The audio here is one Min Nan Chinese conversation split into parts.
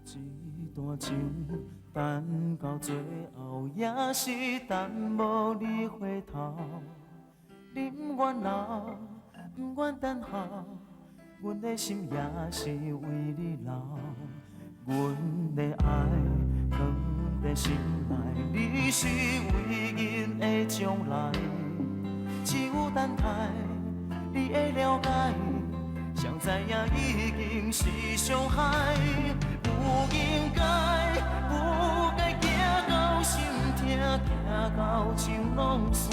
這段情等到最後也是等無你回頭。你毋願留，毋願等候，阮的心也是為你留。阮的愛藏在心內，你是唯一的將來。只有等待你的了解，誰知影已經是傷害。不應該，不該行到心疼，行到情攏散，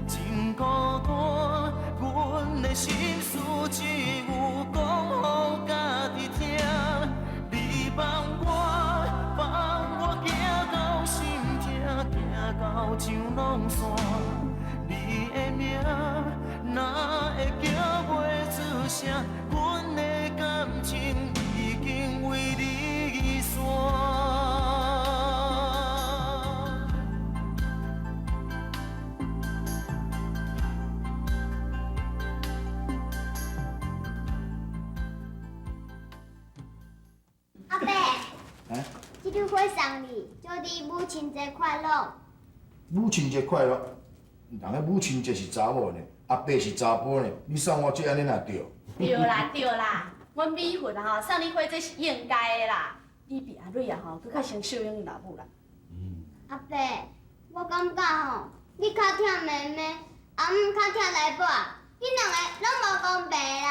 真孤單。阮的心事只有講予家己聽。你放我，放我行到心疼，行到情攏散。你的名哪會叫袂出聲？阮的感情已經為你散。阿伯，這朵花送你，祝你母親節快樂。母親節快樂。人彼母親節是查某呢，阿伯是查埔呢，你送我這按呢若對？對啦對啦，阮美雲啊吼，送你花這是應該的啦。你比阿蕊啊吼，閣較先受用老母啦。阿伯，我感覺吼，你較疼妹妹，阿姆較疼來寶，恁兩个攏無公平啦。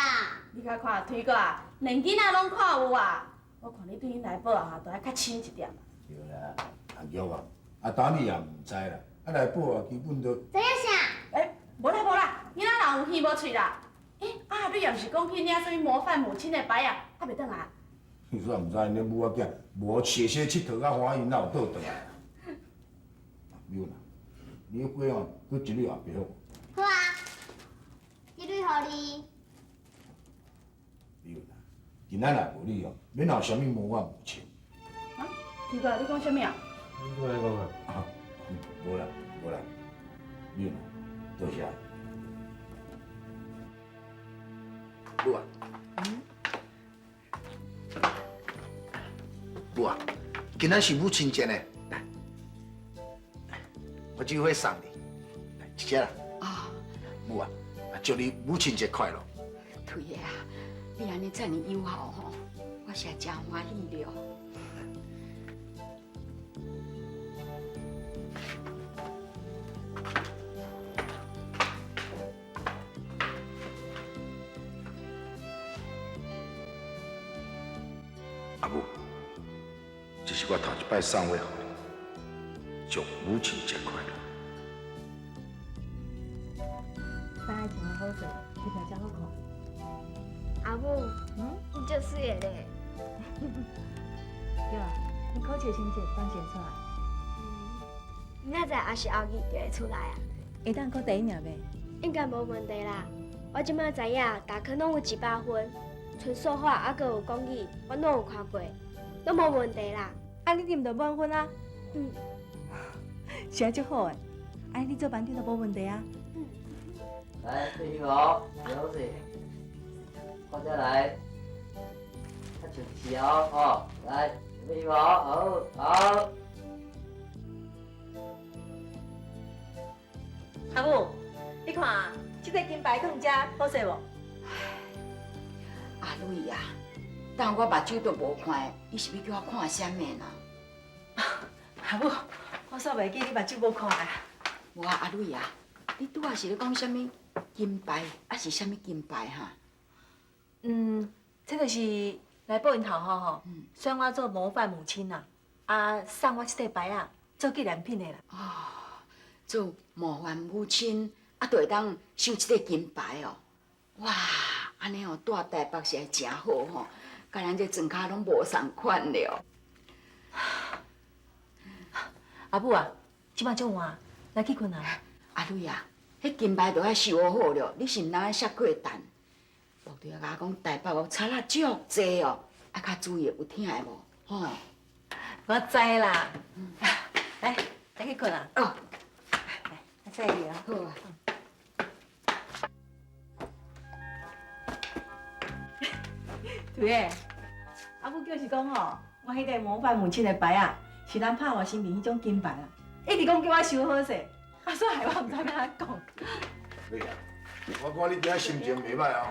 你較看推哥啊，兩囡仔攏看有啊。我看你對恁來寶啊，都愛較親一點。對啦，阿玉啊，阿當你也毋知啦。啊，來寶啊，基本都知影啥？欸，無啦無啦，囡仔人有耳無喙啦。欸，啊，你也毋是講去領啥物模範母親的牌啊？還袂轉來？你煞毋知恁母仔囝無踅踅𨑨迌較歡喜，哪有倒轉來？美雲啊，你彼花哦，閣一蕊後壁好。好啊，這蕊予你。美雲啊，今仔若無你哦，免鬧啥物模範母親。啊？奇怪，你講啥物啊？你過來講啊。啊，無啦無啦，美雲，多謝。母啊，母啊，今仔是母親節呢，來，我這花送你，來，這隻啦。哦。母啊，祝你母親節快樂。推的啊，你按呢遮爾友好吼，我實在真歡喜了。阿母，這是我頭一擺送花予你，祝母親節快樂。大愛穿好勢，翕起來才好看。阿母，你足媠的咧。對啊，你考試成績當時會出來？明仔載抑是後日就會出來啊。會當考第一名袂？應該無問題啦。我這擺知影，大科攏有100分，純數學猶閣有國語，我攏有看過，攏無問題啦。啊，你毋就滿分啊？嗯。是啊，足好的，啊，你做班長都無問題啊。嗯。來，對好，有水，大家來，較整齊哦，哦，來，準備好，好，好。阿母，你看，這個金牌放這好勢無？阿蕊啊，但我目睭都無看，你是欲叫我看啥物啦？阿母，我煞袂記你目睭無看啊。無啊，阿蕊啊，你拄仔是咧講啥物金牌，抑是啥物金牌哈？嗯，這就是來報𪜶頭號吼，選我做模範母親啦，啊，送我這塊牌仔做紀念品的啦。哦，做模範母親，啊，就會當收這個金牌哦。哇，按呢哦，蹛台北是會誠好吼，佮咱這莊跤攏無仝款了。阿母啊，這擺足晚，來去睏啊。阿蕊啊，彼金牌著愛收好好了，你是毋通愛摔過蛋。部隊仔共我講，台北哦，賊仔足濟哦，愛較注意有聽會無？吼，我知啦。來，來去睏啊。哦，來，我載你啊。好啊。對的，阿母就是講吼，我彼个模範母親的牌仔，是咱拍外身邊彼種金牌啊，一直講叫我收好勢，啊，所以害我毋知欲按怎講。對啊，我看你今仔心情袂䆀哦。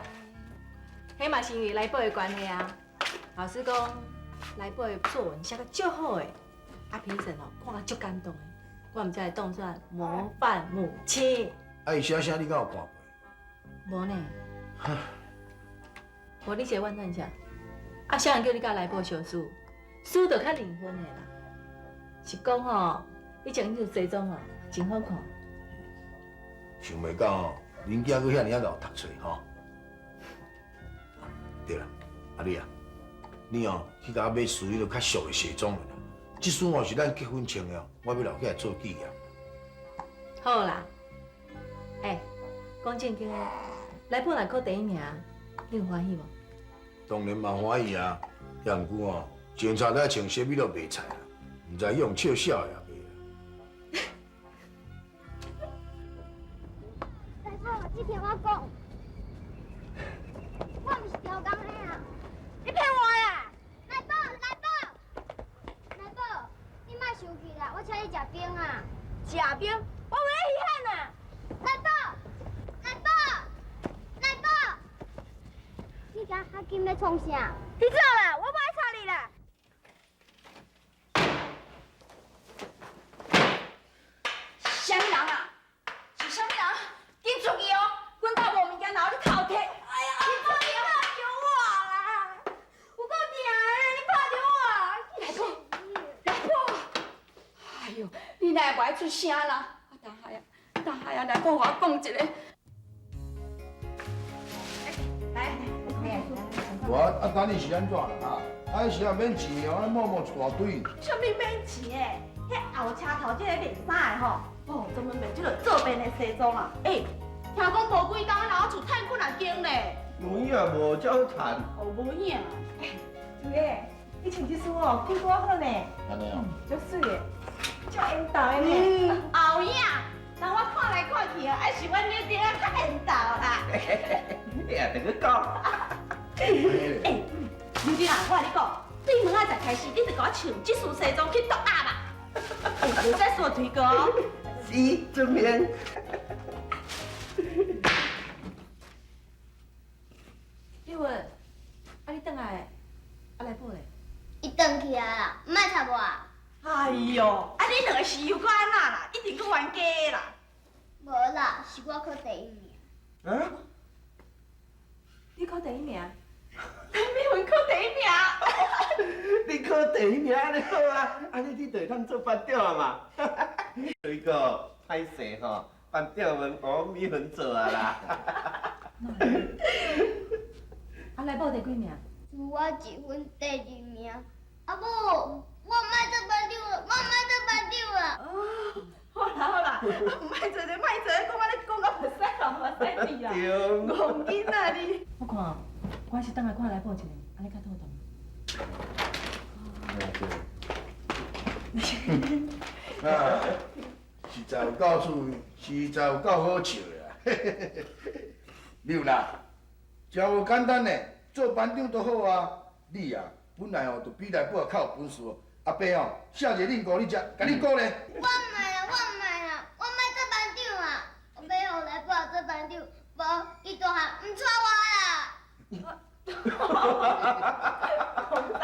彼嘛是因為來寶的關係啊。老師講來寶的作文寫甲足好的，啊評審哦看甲足感動的，我毋才會當選模範母親。啊，伊寫啥你敢有看過？無呢。無你是會怨嘆啥？啊，啥人叫你佮來寶相輸？輸就較認分的啦。是講吼，你穿這身西裝吼，真好看。想袂到吼，恁囝閣遐爾仔𠢕讀冊吼。對啦，阿麗啊，你哦去共我買束彼个較俗的西裝啦。這束哦是咱結婚穿的哦，我欲留起來做紀念。好啦，欸，講正經的，來寶若考第一名，你有歡喜無？當然嘛歡喜啊，也毋過哦，穿插咧穿啥物都袂菜啦，毋知用笑笑的也袂啦。來寶，你聽我講，我毋是調工的啊！你騙我啦！來寶，來寶，來寶，你莫生氣啦，我請你食冰啊！食冰？我無咧稀罕啊！來寶，來寶，來寶，你敢較緊欲創啥？你走啦，我無愛睬你啦！啥物人啊？是啥物人？緊出去哦！阮兜無物件，然後你偷摕。哎呀，你拍著我啦！有夠疼的，你拍著我！來寶，來寶，哎喲，你哪會無愛出聲啦？啊，大海啊，大海啊，來寶，我講一下。來，無啊，啊，等你是按怎啦？啊，彼時啊免錢的，我摸摸一大堆。啥物免錢的？彼後車頭這个賣衫的吼，哦，專門賣這个做便的西裝啊。欸，聽講無幾工，然後厝趁幾若間咧。有影無？這好趁。哦，無影。主任，你穿這束哦，屁股好呢。按呢哦。足媠的，足緣投的呢。後影，人我看來看去哦，還是阮女兒仔較緣投啦。哎呀，著閣講。欸，劉姐啊，我共你講，對明仔載開始，你就共我穿這束西裝去渡鴨啦。欸，袂使輸錘哥哦。是，遵命。美雲，啊你轉來，啊來寶咧？伊轉去啊啦，毋愛插我。哎喲，啊你兩個是又閣按怎啦？一定閣冤家的啦。無啦，是我考第一名。啊？你考第一名？美雲考第一名。你考第一名，按呢好啊，按呢你就會當做班長啊嘛。水哥，歹勢吼，班長們予美雲做啊啦。啊，來寶第幾名？輸我一分，第二名。阿母，我毋愛做班長了，我毋愛做班長了。哦，好啦好啦，啊毋愛做就莫做，講按呢講到目屎流目屎滴啦。對。戇囡仔你。我看，我還是轉來看來寶一下，按呢較妥當。啊，實在有夠趣味，實在有夠好笑的啦！美雲啊，真無簡單呢，做班長都好啊。你啊，本來哦就比來寶較有本事哦。阿爸哦，寫一個令鼓你食，共你鼓咧。我毋愛啦，我毋愛啦，我毋愛做班長啊！我欲予來寶做班長，無伊大漢毋娶我啦。講啥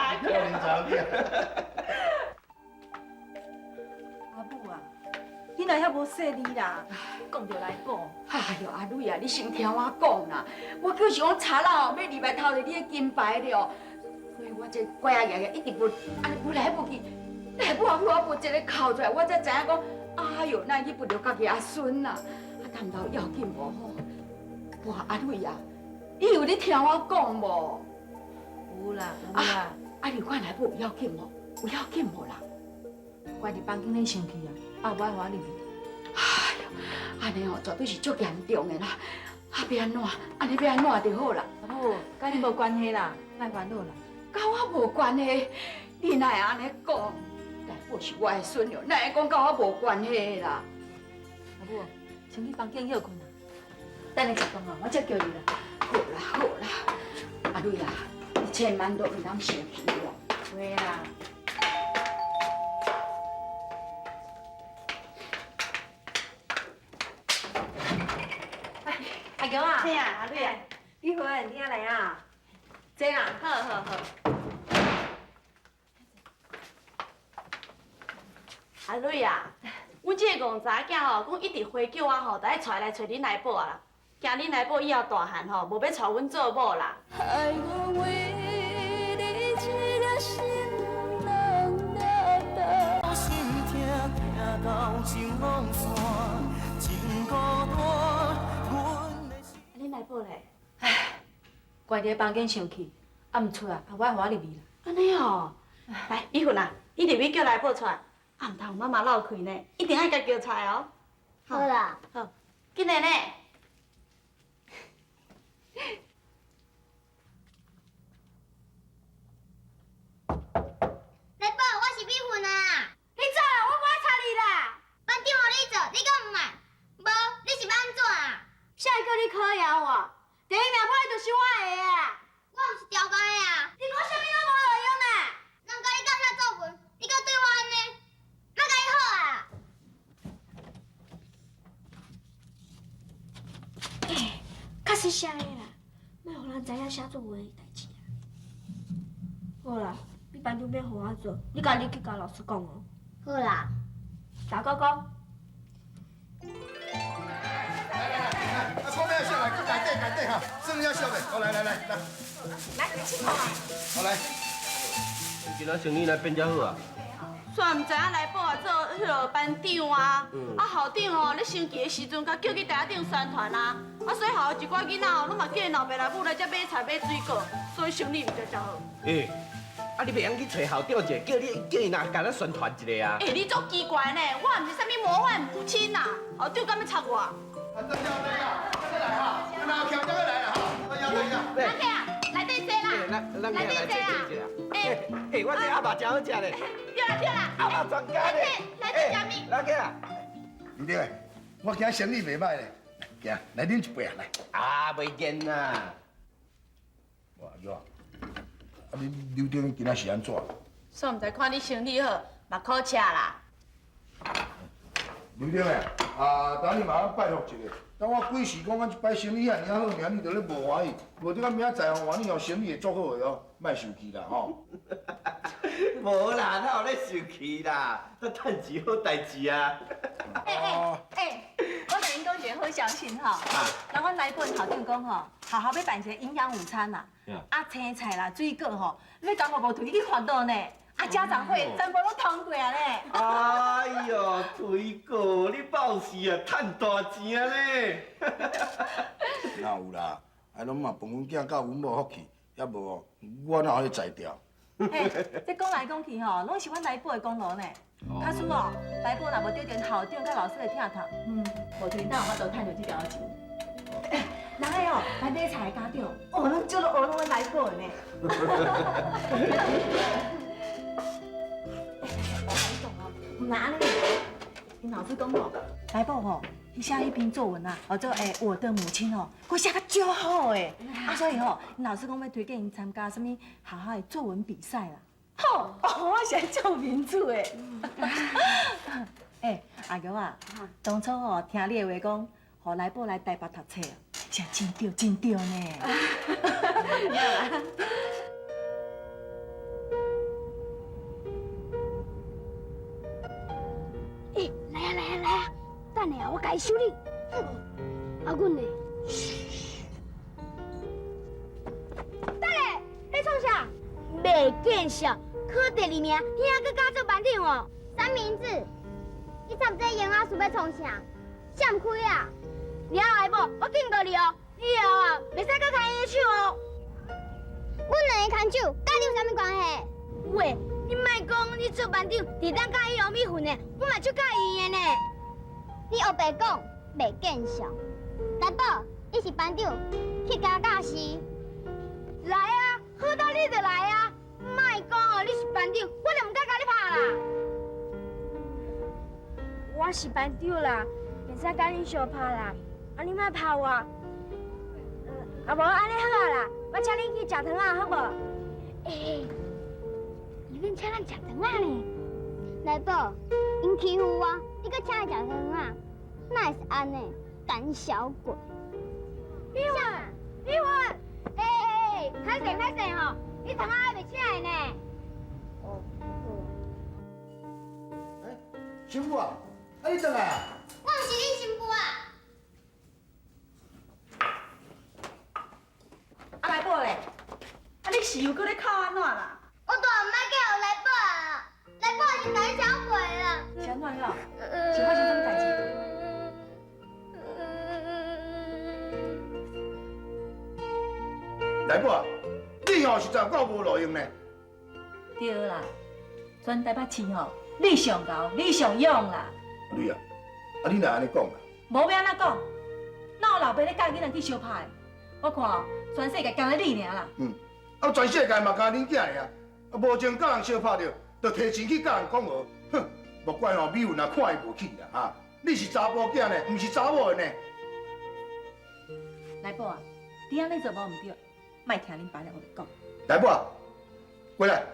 阿母啊，你哪遐無細膩啦？講著來寶。哎喲，阿女啊，你先聽我講啦。我就是講賊仔哦，欲入來偷著你的金牌了，所以我這乖仔爺爺一直撥，按呢撥來撥去，來母啊，予我撥一个哭出來，我才知影講，哎喲，哪會去撥著家己阿孫啊？啊，探頭要緊無吼？哇，阿女啊，你有咧聽我講無？有啦有啦。啊，你看來母有要緊無？有要緊無啦？關佇房間咧生氣啊，啊無愛予我入去。哎喲，按呢哦，絕對是足嚴重的啦！啊，欲按怎？按呢欲按怎就好啦。阿母，佮你無關係啦，莫煩惱啦。佮我無關係，你哪會按呢講？來寶是我的孫喲，哪會講佮我無關係啦？阿母，先去房間歇睏啦，等下食飯哦，我才叫你啦。好啦好啦，阿女啊，你千萬都毋通生氣哦。袂啦。阿强啊，嘿啊，阿蕊啊，美芬，你也来啊？坐啦。好好好。阿蕊啊，阮这个戆查囝吼，讲一直回叫我吼，就爱带来揣恁来宝啊啦。惊恁来宝以后大汉吼，无欲娶阮做某啦。爱我为你一个心人了心痛，痛到情拢散，真孤单。阮的心。恁来宝咧？关伫房间生气，啊毋出来，啊我予我入去啦。按呢哦，来，美芬啊，你入去叫来宝出来，啊毋通妈妈漏气呢，一定爱共叫出来哦。好啦。好，紧来呢。来宝，我是美芬啊。你走啦，我无爱插你啦。班长予你做，你敢毋爱？无，你是欲按怎啊？啥会叫你考验我？第一名本来就是我的啊！我毋是调工的啊。你讲啥物拢无路用啊！人共你教写作文，你阁对我按呢？莫共伊好啊！欸，较细声的啦，莫予人知影写作文的代志啊。好啦，你班长欲予我做，你家己去共老师讲哦。好啦。打勾勾。来来来，啊，讲了下来，阁家底家底哈，算了小的，好来来来来，来，请看。好来。今仔生意来变遮好啊？煞毋知影来宝啊做彼个班长啊，啊校长吼咧升旗的时阵，共叫去台顶宣传啊，啊所以学校一寡囡仔吼，拢嘛叫𪜶老爸老母来遮买菜买水果，所以生意毋才遮好。欸，啊你袂晓去揣校长一下，叫你叫伊若共咱宣传一下啊？欸，你足奇怪呢，我毋是啥物模范母亲呐，校长敢欲插我？啊，等下等下，再来哈，那强再来啦哈，等下等下。来啊，内底坐啦，内底坐啦。欸欸，我这鸭肉真好食咧。对啦对啦，鸭肉专家咧。来这食面。来去啊。唔对，我今生意袂歹咧，行，来啉一杯啊，来。啊，袂见啦。哇哟，啊你刘长今仔是按怎？煞毋知看你生意好，嘛苦车啦。刘长诶，啊，等你嘛拜托一下，等我几时讲阮这摆生意遐尔好，尔你就咧无欢喜，无你讲明仔载吼，你哦生意会足好的哦，莫生气啦吼。无啦，哪有咧生气啦？咱趁钱好代志啊。欸欸欸，我共恁讲一个好消息吼，人阮来本校长讲吼，学校欲办一个营养午餐啦，啊青菜啦、水果吼，欲共无无随去发落呢，啊家长会全部拢通过啊咧。哎呦，水果，你报时啊，趁大钱啊咧！哪有啦？啊，拢嘛饭阮囝佮阮某福气，抑无我哪有彼才调？嘿，这讲来讲去吼，拢是阮来宝的功劳呢。假使哦，来宝若无得著校长佮老师的疼痛，无推哪有法度趁著这条钱。人个哦，来买菜的家长，哦，拢足落学拢阮来宝的呢。我共你讲哦，毋若按呢，𪜶老师讲吼，来宝吼，伊写彼篇作文啊，叫做欸我的母亲哦，阁写甲足好的，啊所以吼，𪜶老师讲欲推荐𪜶参加啥物学校的作文比赛啦。吼，我是爱足面子的。欸，阿玉啊，当初吼听你的话讲，予来宝来台北读册，是真对真对呢。欸，来啊来啊来啊！等下我共伊修理。啊，阮呢？等下，你创啥？袂见识，考第二名，你还阁敢做班长哦？三明治，你插这营养素欲创啥？闪开啊！你阿来宝，我警告你哦，以后啊，袂使阁牵伊的手哦。阮两个牵手，佮你有啥物关系？喂，你莫讲你做班长，就当佮意欧米粉的，我嘛足佮意的呢。你乌白讲，袂见笑。来宝，你是班长，去共教示。来啊，好到你就来啊！莫讲哦，你是班长，我就毋敢共你拍啦。我是班长啦，袂使共你相拍啦。啊，你莫拍我。啊，无按呢好啊啦，我请你去食糖仔，好无？欸。人食糖仔呢。来宝，𪜶欺负我，你阁请伊食糖仔，哪会是按呢？胆小鬼！美云，美云，欸欸欸，歹势歹势吼，你糖仔还袂请来呢。哦，欸，新妇啊，啊你转来啊？我毋是你新妇啊！啊来宝咧，啊你是又阁咧哭按怎啦？我大毋捌叫来宝啊，来宝是胆小鬼啦。是按怎样？是发生啥物代志？来宝啊，你吼实在有够无路用呢。对啦，全台北市吼，你上𠢕，你上勇啦。女啊，啊你哪按呢讲啊？无欲按怎讲？哪有老爸咧教囡仔去相拍的？我看哦，全世界干焦你尔啦。嗯，啊全世界嘛干恁囝的啊，啊无情佮人相拍著，就提钱去佮人讲和，哼，莫怪吼美云也看伊无起啦哈。你是查埔囝呢，毋是查某的呢。来宝啊，你按呢做无毋对，莫听恁爸咧乌白讲。来宝啊，过来，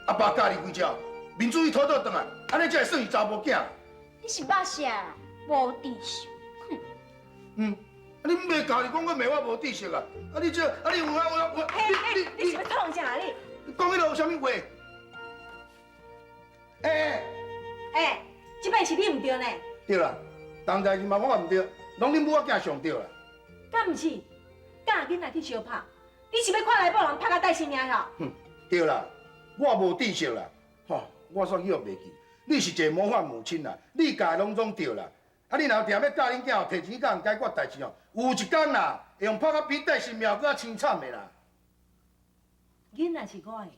阿爸教你几招，面子伊讨倒转来，按呢才会算是查某囝。你是肉啥啦？无知识。哼。嗯，啊你袂教你讲阁骂我无知识啊？啊你这，啊你有啊有啊，你你是欲创啥你？你讲彼落有啥物话？欸欸，这摆是你毋对呢。对啦，当代志嘛我嘛毋对，拢恁母仔囝上对啦。敢毋是？教囡仔去相拍，你是欲看来某人拍甲带性命吼？哼，对啦，我无知识啦，吼，我煞去予袂记。你是一个模范母亲啦，你教的拢总对啦。啊，你若定欲教恁囝吼，提钱佮人解决代志吼，有一天啦，会用拍甲比带性命阁较凄惨的啦。囡仔是我的啦，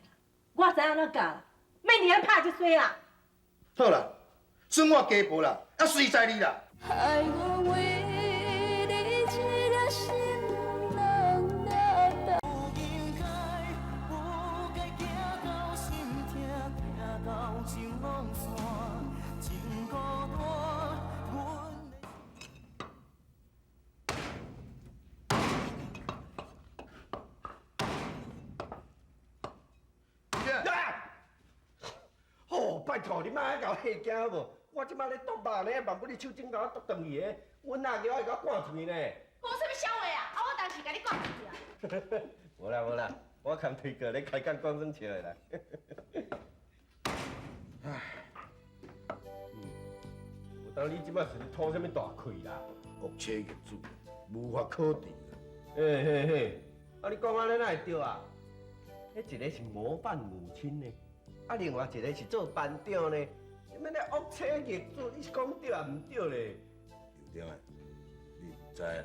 我知按怎教啦，免你遐拍这衰啦。好啦，算我家婆啦，啊随在你啦。害我为你一个心人掠动。不应该，不该行到心痛，痛到情拢散，真孤单。阮的。哦，拜托你莫爱共我嚇惊好无？我这摆咧剁肉呢，万不你手指共我剁断去的，阮阿叫我会共我赶出去呢。讲啥物笑话啊？啊，我当时共你赶出去啊。无啦无啦，我牵推过咧开讲讲耍笑的啦。唉，有当你这摆是咧吐啥物大气啦？恶妻逆子，无法可治。嘿嘿嘿，啊你讲按呢哪会对啊？彼一个是模范母亲呢，啊另外一个是做班长呢。啥物咧恶妻逆子，你是讲对抑毋对咧？校长啊，你毋知啦。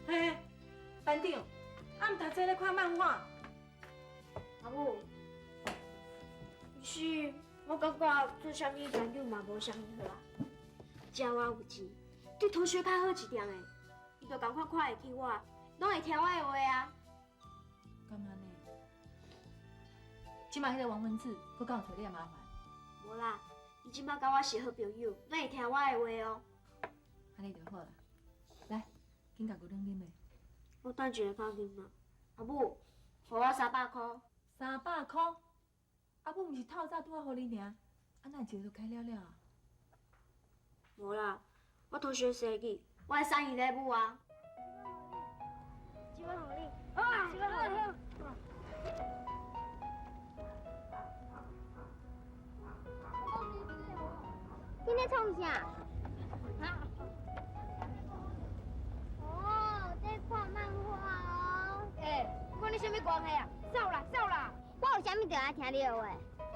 嘿，班长，啊毋读册咧看漫画？阿母，其实我感觉做啥物班长嘛无啥物好啊，只要我有钱，对同学较好一点的，伊就仝款看会起我，拢会听我的话啊。敢按呢？这摆彼个王文志，阁敢有找你的麻烦？无啦，伊这摆佮我是好朋友，拢会听我的话哦。按呢就好啦。来，紧共牛奶啉的。我等一下较啉啦。阿母，予我300箍。300箍？阿母毋是透早拄仔予你尔，啊哪会一下就开了了啊？无啦，我同学生日，我爱送伊礼物啊。这摆予你，这摆予你。你咧创啥？哦，在看漫画哦。欸，我跟你啥物关系啊？走啦，走啦！我有啥物就爱听你的话，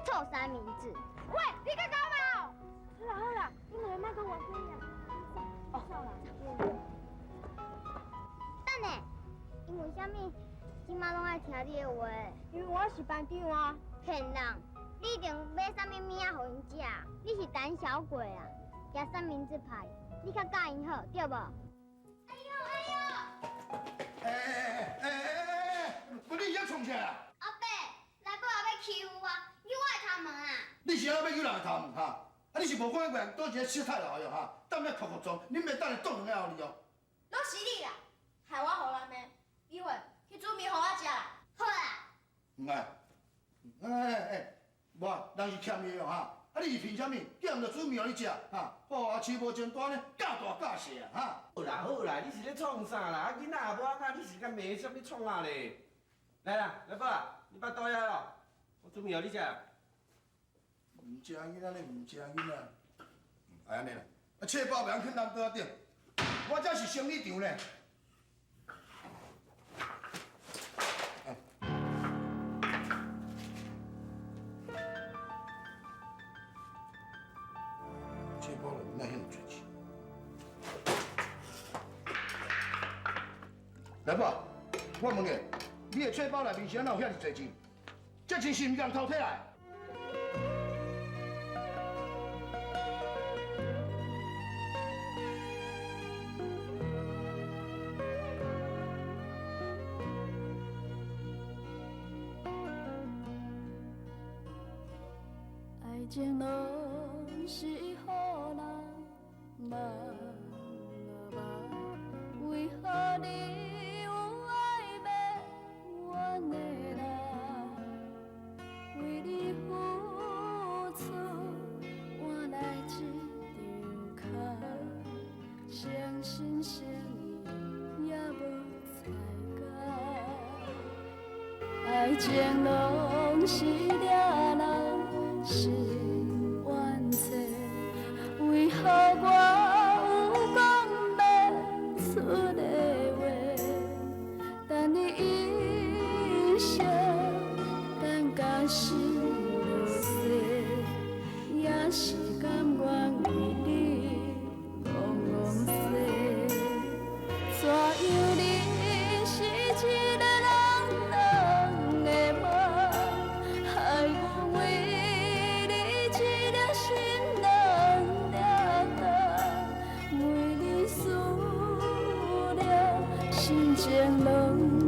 臭三明治！喂，你阁搞嘛？好啦好啦，你两个莫阁冤家啦。哦，走啦。等下，因为啥物这马拢爱听你的话？因为我是班长啊。骗人！你一定买啥物物仔予𪜶食？你是胆小鬼啊！举三明治派，你较教𪜶好，对无？哎呦哎呦！哎哎哎哎哎哎！不，你遐创啥啊？阿伯，来宝也欲欺负我，扭我的头毛啊！你是按怎欲扭人的头毛哈？啊，你是无看过佗一个小太老哟哈？踮遐哭哭装，恁袂等下剁两下予你哦。拢是你啦，害我予人骂，以人是欠伊的哦哈？啊，你是憑啥物叫人就煮麵予你食？哈？哦，啊，飼無前單呢，教大教細啊，哈？好啦好啦，你是咧創啥啦？啊，囡仔也無按怎，你是較罵啥物創啊咧？來啦，來寶啊，你腹肚枵咯？我煮麵予你食。毋食囡仔咧，毋食囡仔，哎按呢啦，啊，冊包袂曉囥人桌仔頂，我這是生理場呢。冊包內面哪遐爾濟錢？來寶，我問你，你的冊包內面是按怎有遐爾濟錢？這錢是毋是人偷提來？愛情攏是予人夢啊夢，為何你有愛欲怨的人？為你付出換來一張空，誠心誠意也無彩工。愛情攏是掠人心冤找，為何我有講袂出的話？等你一生，等甲心落雪，也是甘願為你戆戆踅。怎樣你是一个人兩个夢，害阮為你一粒心兩粒糖，為你思念，心情攏。